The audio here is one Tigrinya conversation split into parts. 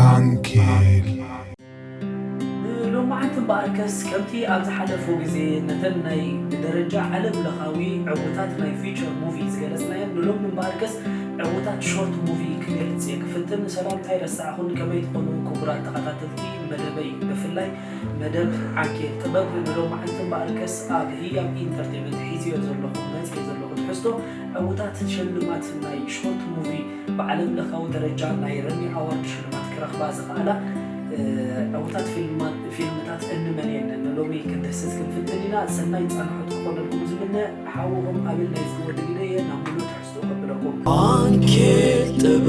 ዓንኬል ንሎማዓንቲ እምበኣርከስ ከምቲ ኣብ ዝሓለፉ ግዜ ነተን ናይ ብደረጃ ዓለም ለኻዊ ዕውታት ናይ ፊቸር ሙቪ ዝገለጽናየን ንሎሚ እምበኣርከስ ዕውታት ሾርት ሙቪ ክገልጽ እየ ክፍትን። ሰላምታ ኣይረሳዕኹን፣ ከመይ ትኾኑ ክቡራት ተኸታተልቲ መደበይ፣ ብፍላይ መደብ ዓንኬል ጥበብ። ንሎማዓንቲ እምበኣርከስ ኣብ ህያብ ኢንተርቴመንት ሒዝዮ ዘለኹ መጽየ ዘለኹ ትሕዝቶ ዕውታት ሽልማት ናይ ሾርት ሙቪ ብዓለም ለኻዊ ደረጃ ናይ ረሚ ኣዋርድ ሽልማት ክረኽባ ዝኽኣላ ዕውታት ፊልምታት እንመን እየን ንሎሚ ክንድህስስ ክንፍትን ኢና። ሰናይ ፃንሖት ክኾነልኩም ዝምነ ሓውኹም ኣቤል ናይ ዝወዲ ግደ እየ። ናብ ሙሉእ ትሕዝቶ ከብለኩም። ዓንኬል ጥበብ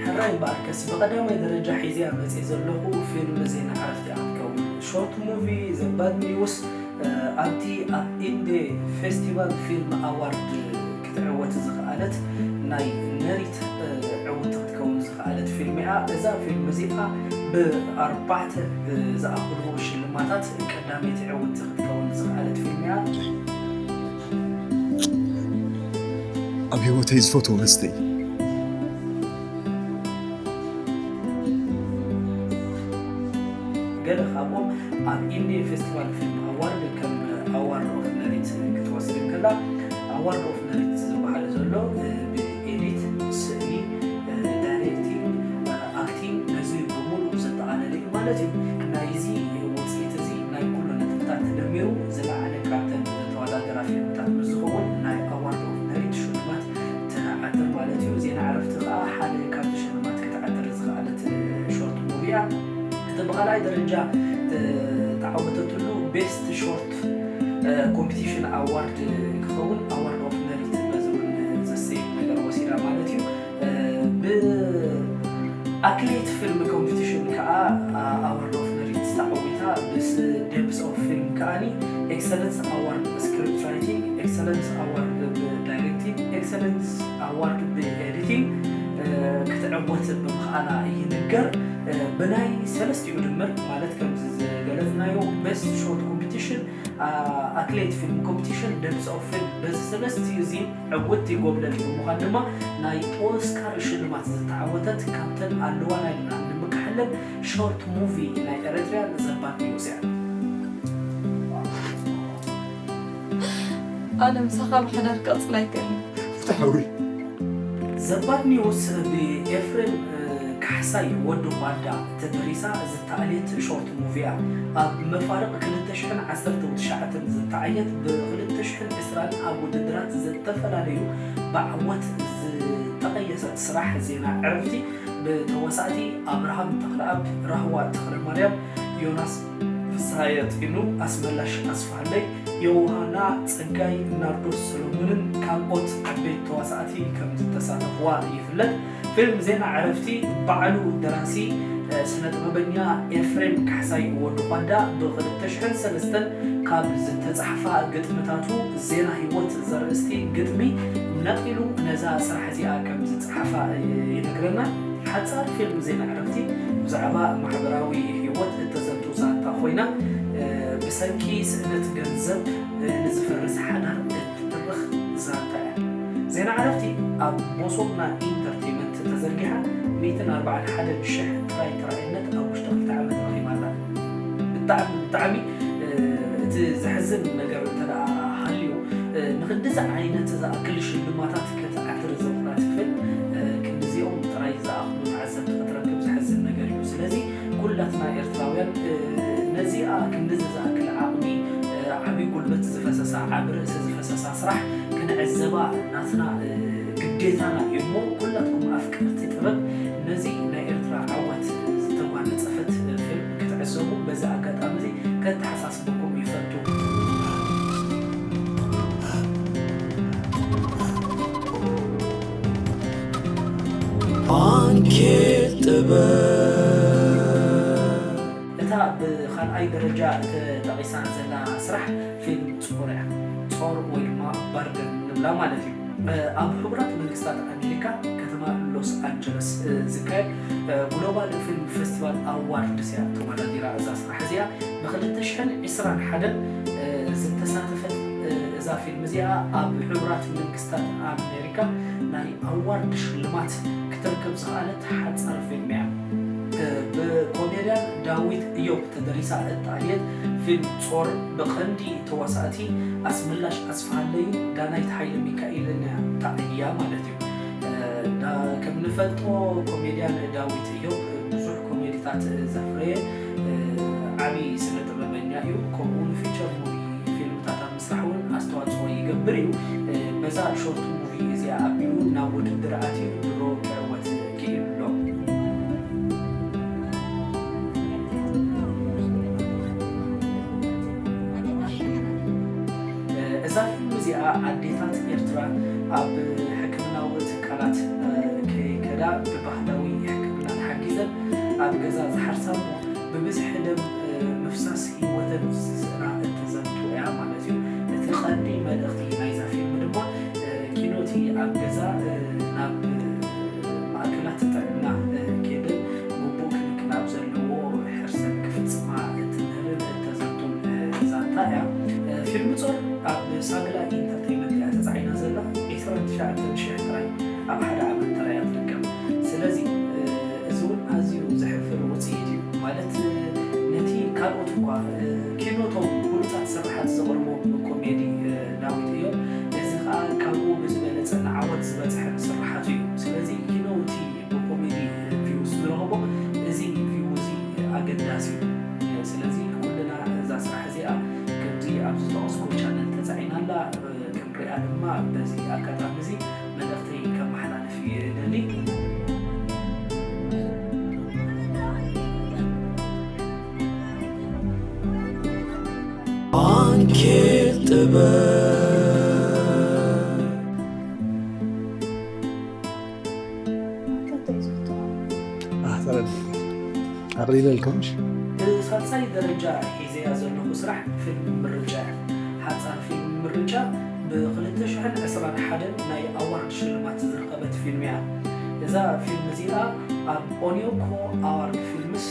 ሕራይ እምበኣርከስ ብቐዳማይ ደረጃ ሒዘያ መፅየ ዘለኹ ፊልም ዜና ዕረፍቲ እያ ክትከውን። ሾርት ሙቪ ዘባድ ኒውስ ኣብቲ ኣብ ኢንዴ ፌስቲቫል ፊልም ኣዋርድ ክትዕወት ዝኸኣለት ናይ ነሪት ዕውቲ ክትከውን ዝኸኣለት ፊልም እያ። እዛ ፊልም እዚኣ ብኣርባዕተ ዝኣኽሉ ሽልማታት ቀዳመይቲ ዕውቲ ክትከውን ዝኸኣለት ፊልም እያ። ኣብ ህይወተይ ዝፈትዎ መስተይ ገለ ካብኦም ኣብ ኢንዲ ፌስቲቫል ፊልም ኣዋርድ ከም ኣዋርድ ኦፍ መሪት ክትወስድ እንከላ ኣዋርድ ኦፍ መሪት ዝበሃል ዘሎ ብኤዲት፣ ስእሊ፣ ዳይሬክቲንግ፣ ኣክቲንግ ነዚ ብምሉእ ዘጠቓለለ እዩ ማለት እዩ። ናይዚ ውፅኢት እዚ ናይ ኩሉ ነጥብታት ተደሚሩ ዝለዓለ ካብተን ተወዳደራ ፊልምታት ምስ ዝኸውን ናይ ኣዋርድ ኦፍ መሪት ሽልማት ትዓጥር ማለት እዩ። ዜና ዕረፍቲ ከዓ ሓደ ካብቲ ሽልማት ክትዓጥር ዝኸኣለት ሾርት ሙቪ እያ። እቲ ብኻልኣይ ደረጃ ተዓወተትሉ ቤስት ሾርት ኮምፒቲሽን ኣዋርድ ክኸውን ኣዋርድ ኦፍ መሪት በዚ እውን ዘሰይም ነገር ወሲዳ ማለት እዩ። ብኣክሌት ፊልም ኮምፒቲሽን ከዓ ኣዋርድ ኦፍ መሪት ተዓዊታ። ብስ ዴብስ ኦፍ ፊልም ከዓኒ ኤክሰለንስ ኣዋርድ ብስክሪፕት ራይቲንግ፣ ኤክሰለንስ ኣዋርድ ብዳይሬክቲንግ፣ ኤክሰለንስ ኣዋርድ ብኤዲቲንግ ክትዕወት ብምኽኣላ ይንገር። ብናይ ሰለስቲኡ ድምር ማለት ከምዚ ዝገለጽናዮ ቤስት ሾርት ኮምፒቲሽን፣ ኣክሌት ፊልም ኮምፒቲሽን፣ ደብስ ኦፍ ፊልም በዚ ሰለስቲኡ እዚ ዕውት ይጎብለል ብምዃን ድማ ናይ ኦስካር ሽልማት ዝተዓወተት ካብተን ኣለዋ ናይልና ንምክሓለን ሾርት ሙቪ ናይ ኤረትርያ ዘባድ ኒውስ እያ። ኣነ ምሳኻ ብሓዳር ክቕጽል ኣይክእልን። ፍትሓዊ ዘባድ ኒውስ ብኤፍሬም ካሕሳይ ወዲ ኳዳ ተደሪሳ ዝተኣልየት ሾርት ሙቪ እያ። ኣብ መፋርቕ ክልተ ሽሕን ዓሰርተ ትሽዓተን ዝተዓየት ብ ክልተ ሽሕን ዕስራን ኣብ ውድድራት ዝተፈላለዩ ብዓወት ዝተቐየሰት ስራሕ ዜና ዕረፍቲ ብተዋሳእቲ ኣብርሃም ተኽለኣብ፣ ራህዋ ተኽለማርያም፣ ዮናስ ፍስሃየ፣ ጢኑ ኣስመላሽ ኣስፍሃለይ፣ ዮውሃና ጸጋይ፣ ናርዶስ ሰሎሞንን ካልኦት ዓበይቲ ተዋሳእቲ ከም ዝተሳተፍዋ ይፍለጥ። ፊልም ዜና ዕረፍቲ ባዕሉ ደራሲ ስነ ጥበበኛ ኤፍሬም ካሕሳይ ወዲ ኳዳ ብ ክልተ ሽሕን ሰለስተን ካብ ዝተጻሕፋ ግጥምታቱ ዜና ህይወት ዘርእስቲ ግጥሚ ነቒሉ ነዛ ስራሕ እዚኣ ከም ዝጸሓፋ ይነግረና። ሓጻር ፊልም ዜና ዕረፍቲ ብዛዕባ ማሕበራዊ ህይወት እተዘንቱ ዛንታ ኮይና ብሰንኪ ስእነት ገንዘብ ንዝፈርስ ሓዳር እትትርኽ ዛንታ እያ። ዜና ዕረፍቲ ኣብ መሶብና ኢንተርቴመንት ተዘርጊሓ ሚእትን ኣርባዓን ሓደን ሽሕ ጥራይ ተራእየነት ኣብ ውሽጢ ክልተ ዓመት ረኺባ ኣላ። ብጣዕሚ ብጣዕሚ እቲ ዘሕዝን ነገር እንተ ደኣ ሃልዩ ንክንድዚ ዓይነት ዝኣክል ሽልማታት ክትዓትር ዘኽእላ ትኽእል ክንድዚኦም ጥራይ ዝኣኽሉ ተዓዘብቲ ክትረክብ ዘሕዝን ነገር እዩ። ስለዚ ኩላትና ኤርትራውያን ነዚኣ ክንድዚ ዝኣክል ዓቕሚ ዓብዪ ጉልበት ዝፈሰሳ ዓቢ ርእሲ ዝፈሰሳ ስራሕ ክንዕዘባ ናትና ግዴታና እዩ እሞ ኩላትኩም ኣፍቀርቲ ጥበብ ነዚ ናይ ኤርትራ ዓወት ዝተጓነጸፈት ፊልም ክትዕዘቡ በዚ ኣጋጣሚ እዚ ከተሓሳስበኩም ይፈቱ። ዓንኬል ጥበብ እታ ብኻልኣይ ደረጃ ተጠቒሳ ዘላ ስራሕ ፊልም ጾር እያ። ጾር ወይ ድማ ባርደን ንብላ ማለት እዩ። ኣብ ሕቡራት መንግስታት ኣሜሪካ ከተማ ሎስ ኣንጀለስ ዝካየድ ግሎባል ፊልም ፌስቲቫል ኣዋርድስ እያ ተወዳዲራ። እዛ ስራሕ እዚኣ ብክልተ ሽሕን ዕስራን ሓደን ዝተሳተፈት እዛ እዛ ፊልም እዚኣ ኣብ ሕቡራት መንግስታት ኣሜሪካ ናይ ኣዋርድ ሽልማት ክትረክብ ዝኸኣለት ሓጻር ፊልም እያ። ብኮሜድያን ዳዊት እዮብ ተደሪሳ እተኣልየት ፊልም ጾር ብቐንዲ ተዋሳእቲ ኣስመላሽ ኣስፍሃለይን ዳናይት ሃይለ ሚካኤልን እያ ተዓይያ ማለት እዩ። ከም ንፈልጦ ኮሜድያን ዳዊት እዮብ ብዙሕ ኮሜዲታት ዘፍረየ ዓብዪ ስነ ጥበበኛ እዩ። ከምኡ ንፊቸር ሙቪ ፊልምታት ኣብ ምስራሕ እውን ኣስተዋፅኦ ይገብር እዩ። በዛ ሾርት ሙቪ እዚኣ ኣቢሉ ናብ ውድድር ኣትዩ ድሮ ክዕወት ክኢሉ ኣሎ። እዛ ፊልም እዚኣ ኣዴታት ኤርትራ ኣብ ሕክምናዊ ትካላት ከይከዳ ብባህላዊ ሕክምና ተሓጊዘን ኣብ ገዛ ዝሓርሳ እሞ ብብዝሒ ደም ምፍሳስ ህይወተን ዝስእና እተዘንቱ እያ ማለት እዩ። እቲ ቀንዲ መልእኽቲ ናይዛ ፊልም ድማ ኪኖቲ ኣብ ገዛ ናብ ማእከላት ጥዕና ከይደን ግቡእ ክንክን ኣብ ዘለዎ ሕርሰን ክፍጽማ እትምህርን እተዘንቱን ዛንታ እያ። ፊልም ጾር ኣብ ሳግላ ኢንተርቴይመንት እያ ተጻዒና ዘላ። ዕስራን ትሽዓተን ሽሕ ጥራይ ኣብ ሓደ ዓመት ጥራይ እያ ትርከብ። ስለዚ እዚ እውን ኣዝዩ ዘሕፍር ውጽኢት እዩ። ማለት ነቲ ካልኦት እኳ ኪኖቶም ብሉጻት ስርሓት ዘቕርቦም ኮሜዲ ዳዊት እዮም። እዚ ከኣ ካብኡ ብዝበለጸ ንዓወት ዝበጽሐ ስርሓቱ እዩ። ስለዚ ኪኖ እቲ ብኮሜዲ ቪውስ ዝረኽቦ እዚ ቪው እዚ ኣገዳሲ እዩ። ስለዚ ኩልና እዛ ስራሕ እዚኣ ከምዚ ኣብ ዝጠቐስኩ ቻነል ተጻዒና ኣላ። ክንሪኣ ድማ በዚ ኣጋጣሚ እዚ መልእኽተይ ከመሓላልፍ ይደሊ። ኣንኬት ጥበብ ኣቕሊለልካ ምሽ? ብሳልሳይ ደረጃ ሒዘያ ዘለኹ ስራሕ ፊልም ምርጫ እያ። ሓጻር ፊልም ምርጫ ብ ክልተ ሽሕን ዕስራን ሓደን ናይ ኣዋርድ ሽልማት ዝረኸበት ፊልም እያ። እዛ ፊልም እዚኣ ኣብ ኦኒዮኮ ኣዋርድ ፊልምስ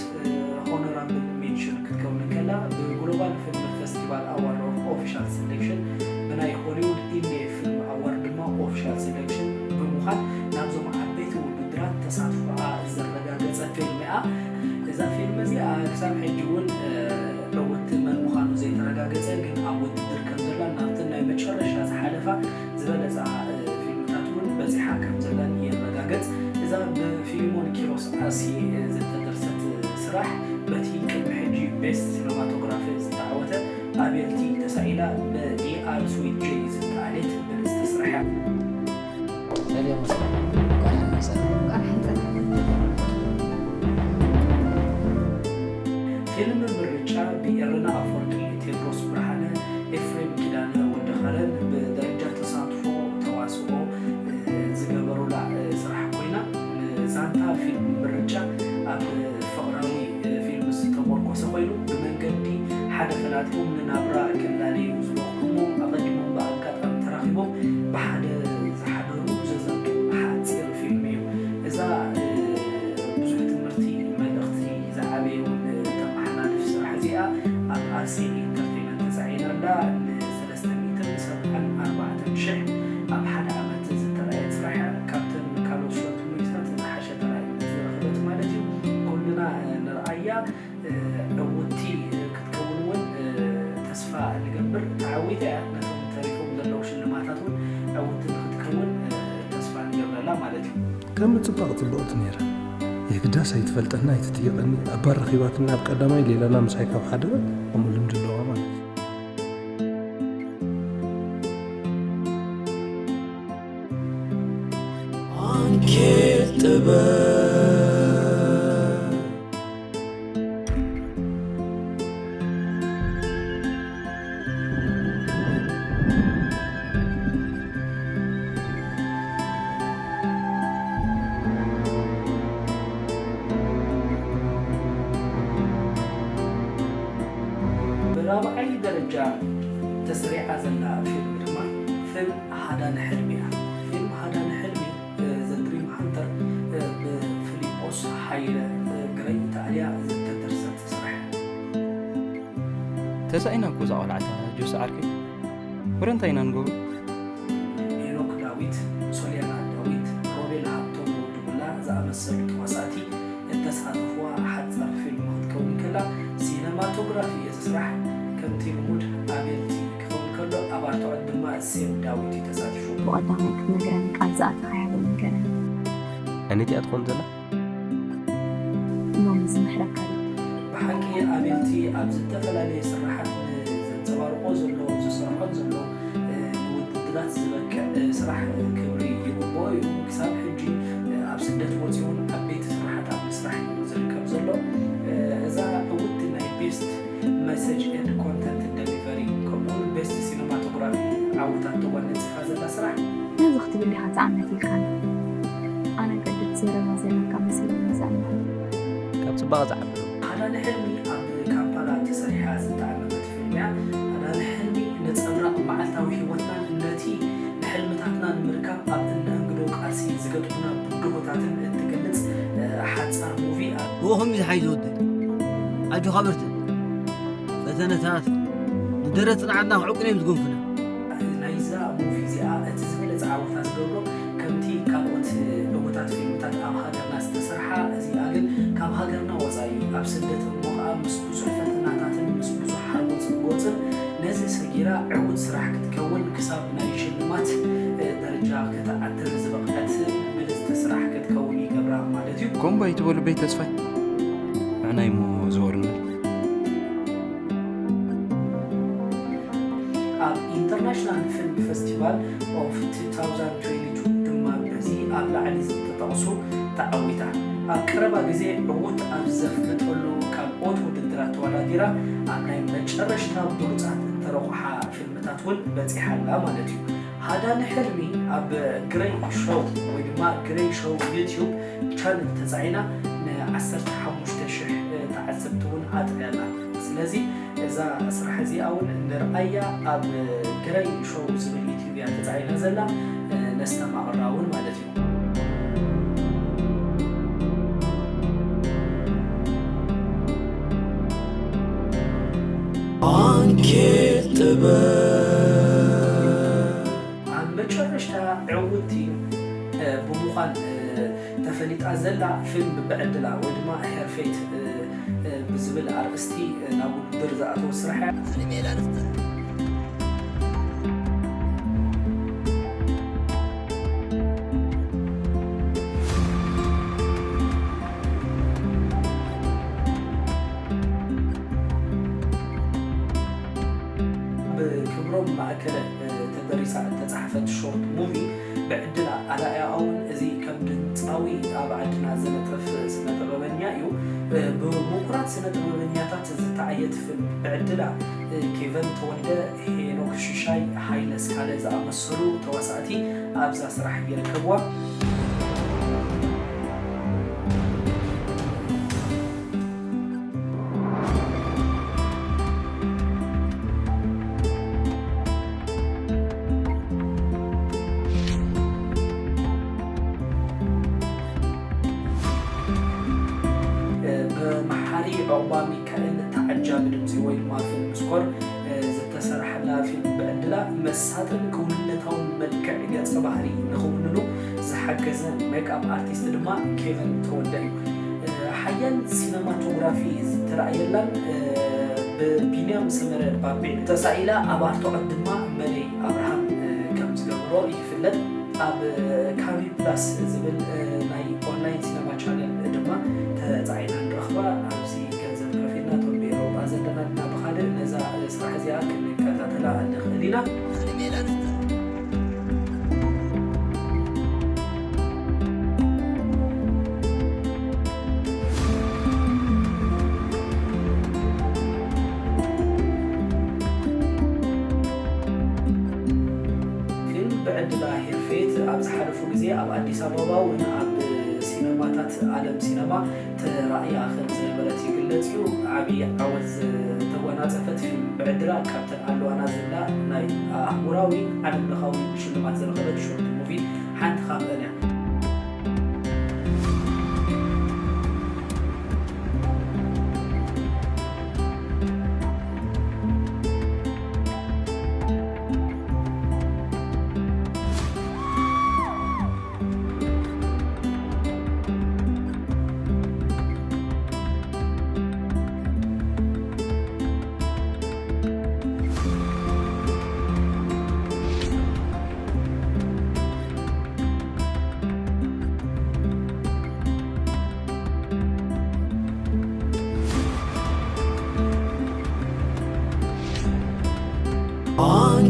ሆኖራብል ሜንሽን ክትከውን እንከላ ብግሎባል ፊልም ፌስቲቫል ኣዋርድ ኦፍ ኦፊሻል ሴሌክሽን ብናይ ሆሊውድ ኢንዲ ፊልም ኣዋርድ ድማ ኦፊሻል ሴሌክሽን ብምዃን ናብዞም ዓበይቲ ውድድራት ተሳትፎኣ ዘረጋገጸት ፊልም እያ። እዛ ፊልም እዚኣ ክሳብ ሕጂ እውን ዕውትቲ መን ምዃኑ ዘይተረጋገጸ ግን ኣብ ውድድር ከም ዘላን ናብተን ናይ መጨረሻ ዝሓለፋ ዝበለጻ ፊልምታት እውን በጺሓ ከም ዘላን የረጋገጽ። እዛ ብፊልሞን ኪሮስ ኣሲ ዝተደርሰት ስራሕ በቲ ቅድሚ ሕጂ ቤስት ሲነማቶግራፊ ዝተዓወተ ኣቤልቲ ተሳኢላ ብዲኣር ስዊት ጄይ ዝተኣልየት ብልጽቲ ስራሕ እያ። ሰላም፣ እንኳዕ ደሓን መጻእኩም። ፊልም ምርጫ ብኤረና ኣፈወርቂ፣ ቴድሮስ ብርሃነ፣ ኤፍሬም ኪዳነ ወልደኸረን ብደረጃ ተሳትፎ ተዋስኦ ዝገበሩላ ስራሕ ኮይና፣ ዛንታ ፊልም ምርጫ ኣብ ፍቕራዊ ፊልም ዝተመርኮሰ ኮይኑ፣ ብመንገዲ ሓደ ፈላጢኦም ንናብራ ክላለዩ ዝበቕዑ እሞ ኣቐዲሞም ብኣጋጣሚ ተራኺቦም ብሓደ ዝሓደሩ ዘዘንቱ ሓጺር ፊልም እዩ። እዛ ብዙሕ ትምህርቲ፣ መልእኽቲ ዝዓበየ እውን ተመሓላልፍ ስራሕ እዚኣ ኣብ ኣርሲ ኢንተርቴይመንት ተጻዒና ኣላ። ንሰለስተ ሚእትን ሰብዓን ኣርባዕተን ሽሕ ኣብ ሓደ ዓመት ዝተራእየት ስራሕ እያ። ካብተን ካልኦት ሾርት ሙቪታት ዝሓሸ ተራእይነት ዝረኸበት ማለት እዩ። ኩልና ንርኣያ። ዕውትቲ ክትከውን እውን ተስፋ ንገብር። ተዓዊታ እያ። ነቶም ተሪፎም ዘለዉ ሽልማታት እውን ዕውትቲ ንክትከውን ተስፋ ንገብረላ ማለት እዩ። ከም ምጽባቕ ጽብቕቲ ነይራ። የግዳስ ኣይትፈልጠኒ ኣይትጥይቐኒ፣ እባ ረኺባትኒ ኣብ ቀዳማይ ሌላና ምሳይ ካብ ሓደረት፣ ከምኡ ልምዲ ኣለዋ ማለት እዩ። ኣንኬት ጥበብ። ብራብዓይ ደረጃ ተሰሪዓ ዘላ ፊልም ድማ ፊልም ሃዳኒ ሕልሚ እያ። ፊልም ሃዳኒ ሕልሚ ዘ ድሪም ሃንተር ብፊሊጶስ ሃይለ ግረይ ተኣልያ ዝተደርሰት ስራሕ። ተሳኢና እኮ እዛ ቆልዓ እታ ጆሲ ዓርከይ። ወረ እንታይ ኢና ንገብሮ? ሄኖክ ዳዊት፣ ሶልያና ዳዊት፣ ሮቤል ሃብቶም፣ ወዲ ሙላ ዝኣመሰሉ ተዋሳእቲ እተሳተፍዋ ሓጻር ፊልም ክትከውን ከላ፣ ሲነማቶግራፊ እቲ ስራሕ ከምቲ ልሙድ ኣቤልቲ ክኸውን ከሎ፣ ኣብ ኣርትዖት ድማ ሴም ዳዊት እዩ ተሳቲፉ። ብቐዳማይ ክትነግረኒ ቃል ዝኣተኻያ ዶ ንገረኒ። ኣነቲኣ ትኾን ዘላ ሎሚ ዝምሕረካ ድዩ? ብሓቂ ኣቤልቲ ኣብ ዝተፈላለየ ስራሓት ንዘንጸባርቆ ዘሎ ዝሰርሖን ዘሎ ንውድድራት ዝበቅዕ ስራሕ ክብሪ ይግብኦ እዩ። ክሳብ ሕጂ ኣብ ስደት ወፂኡ እውን ዓበይቲ ስራሓት ኣብ ምስራሕ እዩ ዝርከብ ዘሎ። እዛ ዕውቲ ናይ ቤስት መሰጅ ኤንድ ኮንተንት ደሊቨሪ ከምኡውን ቤስት ሲነማቶግራፊ ዓውታት ተጓነፂፋ ዘላ ስራሕ ነዚ ክትብል ኢኻ ትኣመት ኢልካኒ። ኣነ ቅድት ዘረባ ዘለካ መሲሉኒ ዘላ። ካብ ጽባቐ ዝዓቢ ነው። ኣዳነ ሕልሚ ኣብ ካምፓላ ተሰሪሓ ዝተዓመመት ፊልም እያ። ኣዳነ ሕልሚ ነጸብራቕ መዓልታዊ ህይወትናን ነቲ ንሕልምታትና ንምርካብ ኣብ እነእንግዶ ቃልሲ ዝገጥሙና ብድሆታትን እትገልጽ ሓጻር ሙቪ እያ። ብኡ ከምዚ ዝሓይ ዝወደይ ኣጆኻ በርትዕ። ፈተነታት ንደረት ጽንዓትና ክዕቁን እዮም ዝገንፉና። ናይዛ ሙቪ እዚኣ እቲ ዝበለጸ ዓወታ ዝገብሮ ከምቲ ካልኦት ዕዉታት ፊልምታት ኣብ ሃገርና ዝተሰርሓ፣ እዚኣ ግን ካብ ሃገርና ወጻኢ ኣብ ስደት እሞ ኸኣ ምስ ብዙሕ ፈተናታትን ምስ ብዙሕ ሓርጎጽን ጎጽን ነዚ ሰጊራ ዕዉት ስራሕ ክትከውን ክሳብ ናይ ሽልማት ደረጃ ከተዓትር ዝበቕዐት ብልጽቲ ስራሕ ክትከውን ይገብራ ማለት እዩ። ኮምቦ ኣይትበሉ በይ ተስፋይ። ንዕናይ እሞ ዝወርና። ኣብ ኢንተርናሽናል ፊልም ፌስቲቫል ኦፍ two thousand twenty-two ድማ በዚ ኣብ ላዕሊ ዝተጠቕሱ ተዓዊታ። ኣብ ቀረባ ግዜ ዕዉት ኣብ ዘፍልጠሉ ካልኦት ውድድራት ተወዳዲራ ኣብ ናይ መጨረሽታ ብሉጻት እተረቑሓ ፊልምታት እውን በጺሓ ኣላ ማለት እዩ። ሃዳኒ ሕልሚ ኣብ ግረይ ሾው ወይ ድማ ግረይ ሾው ዩቲዩብ ቻነል ተጻዒና ን ዓሰርተ ሓሙሽተ ሽሕ ተዓዘብቲ እውን ኣጥርያ ኣላ። ስለዚ እዛ ስራሕ እዚኣ እውን ንርኣያ ኣብ ግረይ ሾው ዝብል ዩቲዩብ እያ ተጻዒና ዘላ፣ ነስተማቕራ እውን ማለት እዩ። ኣንኬት ጥበብ ኣብ መጨረሽታ ዕውቲ ብምዃን ተፈሊጣ ዘላ ፊልም ብዕድላ ወይ ድማ ሄርፌት ብዝብል ኣርእስቲ ናብ ውድድር ዝኣተወ ስራሕ እያ። ብክብሮም ማእከለ ተደሪሳ እተጻሕፈት ሾርት ሙቪ ብዕድላ ኣርኣያኣ እውን እዚ ከም ድምጻዊ ኣብ ዓድና ዝነጥፍ ስነ ጥበበኛ እዩ። ብምኩራት ስነ ጥበበኛታት ዝተዓየት ፊልም ብዕድላ ኬቨን ተወልደ፣ ሄኖክ ሽሻይ፣ ሃይለ ስካለ ዝኣመሰሉ ተዋሳእቲ ኣብዛ ስራሕ ይርከብዋ። ብመሓሪ ዑቕባ ሚካኤል ተዓጃቢ ድምፂ ወይ ድማ ፊልም ስኮር ዝተሰርሐላ ፊልም ብዕድላ መሳጥን ክውንነታውን መልክዕ ገፀ ባህሪ ንኽውንኑ ዝሓገዘ ሜክኣፕ ኣርቲስት ድማ ኬቨን ተወልደ እዩ። ሓያል ሲነማቶግራፊ ዝተራእየላን ብቢንያም ሰመረ ባቤ ተሳኢላ ኣብ ኣርትዖት ድማ መለይ ኣብርሃም ከም ዝገብሮ ይፍለጥ። ኣብ ካቪ ፕላስ ዝብል ናይ ኦንላይን ሲነማ ቻነል ድማ ተጻዒና ንረኽባ። ኣብዚ ገንዘብ ከፊልና እቶም ብኤውሮጳ ዘለና ድማ ብኻልእ ነዛ ስራሕ እዚኣ ክንከታተላ ንኽእል ኢና። ፊልም ብዕድላ ሄርፌት ኣብ ዝሓለፉ ግዜ ኣብ ኣዲስ ኣበባ እውን ኣብ ሲነማታት ኣለም ሲነማ ተራእያ ከም ዝነበረት ይግለጽ እዩ። ዓብዪ ዓወት ዝተጎናጸፈት ፊልም ብዕድላ ካብተን ኣለዋና ዝብላ ናይ ኣህጉራዊ ዓለም ለኻዊ ሽልማት ዝረኸበት ሾርት ሙቪ ሓንቲ ካብአን እያ።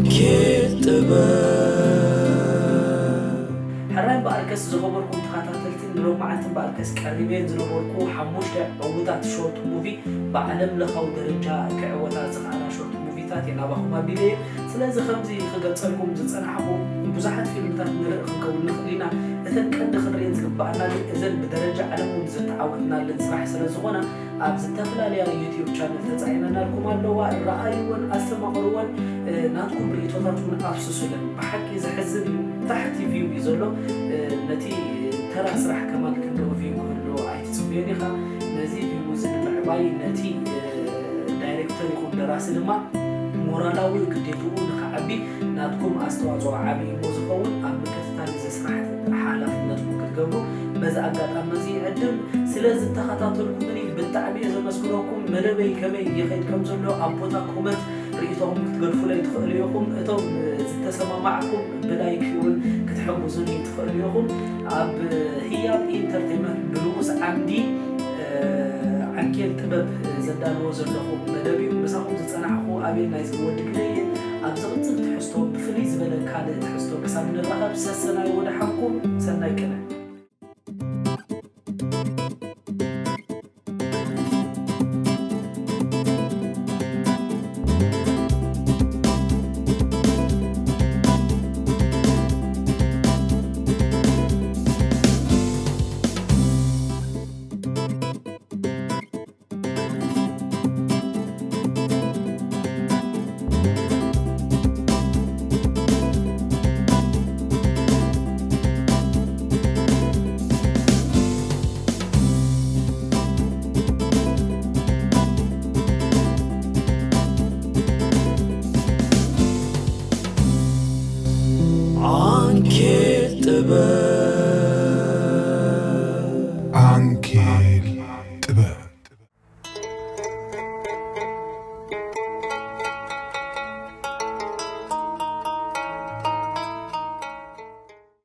ኪድ ጥበብ ሕራይ በኣርከስ ዝኸበርኩም ተኸታተልቲ ንሎማዓንቲ በኣርከስ ቀሪበን ዝነበርኩ ሓሙሽተ ዕዉታት ሾርት ሙቪ ብዓለም ለኻዊ ደረጃ ክዕወታ ዝኸኣላ ሾርት ሙቪታት እየ ናባኹም ኣቢለ እየ። ስለዚ ከምዚ ክገልጸልኩም ዝጸናሕኹ ብዙሓት ፊልምታት ንርኢ ክንከውን ንኽእል ኢና። እተን ቀንዲ ክንርእየን ዝግባኣና ግን እዘን ብደረጃ ዓለም እውን ዝተዓወትናለን ስራሕ ስለ ዝኾና ኣብ ዝተፈላለያ ዩቲዩብ ቻነል ተጻዒነናልኩም ኣለዋ። ረኣይወን ኣስተማቕርወን ናትኩም ርእቶታት እውን ኣፍስሱለን። ብሓቂ ዘሕዝን እዩ። ታሕቲ ቪው እዩ ዘሎ። ነቲ ተራ ስራሕ ከማን ክንደኡ ቪው ክህልዎ ኣይትጽበዮን ኢኻ። ነዚ ቪው እዚ ንምዕባይ ነቲ ዳይሬክተር ይኹን ደራሲ ድማ ሞራላዊ ግዴትኡ ንኽዓቢ ናትኩም ኣስተዋፅኦ ዓቢ እሞ ዝኸውን ኣብ ምክትታል እዚ ስራሕ ሓላፍነትኩም ክትገብሩ በዚ ኣጋጣሚ እዚ ይዕድም። ስለ ዝተኸታተልኩምኒ ብጣዕሚ እየ ዘመስግነኩም። መደበይ ከመይ ይኸይድ ከም ዘሎ ኣብ ቦታ ኮመንት ርእይቶኹም ክትገድፉለይ ትኽእሉ ኢኹም። እቶም ዝተሰማማዕኩም ብላይክ እውን ክትሕግዙኒ ትኽእሉ ኢኹም። ኣብ ህያብ ኢንተርቴንመንት ብንኡስ ዓምዲ ዓንኬል ጥበብ ዘዳልዎ ዘለኹ መደብ እዩ። ምሳኹም ዝጸናሕኹ ኣቤል ናይ ዝወዲ ግደየ። ኣብ ዝቕጽል ትሕዝቶ ብፍልይ ዝበለ ካልእ ትሕዝቶ ክሳብ ንራኸብ ሰሰናይ ወደሓንኩም ሰናይ ቅነ።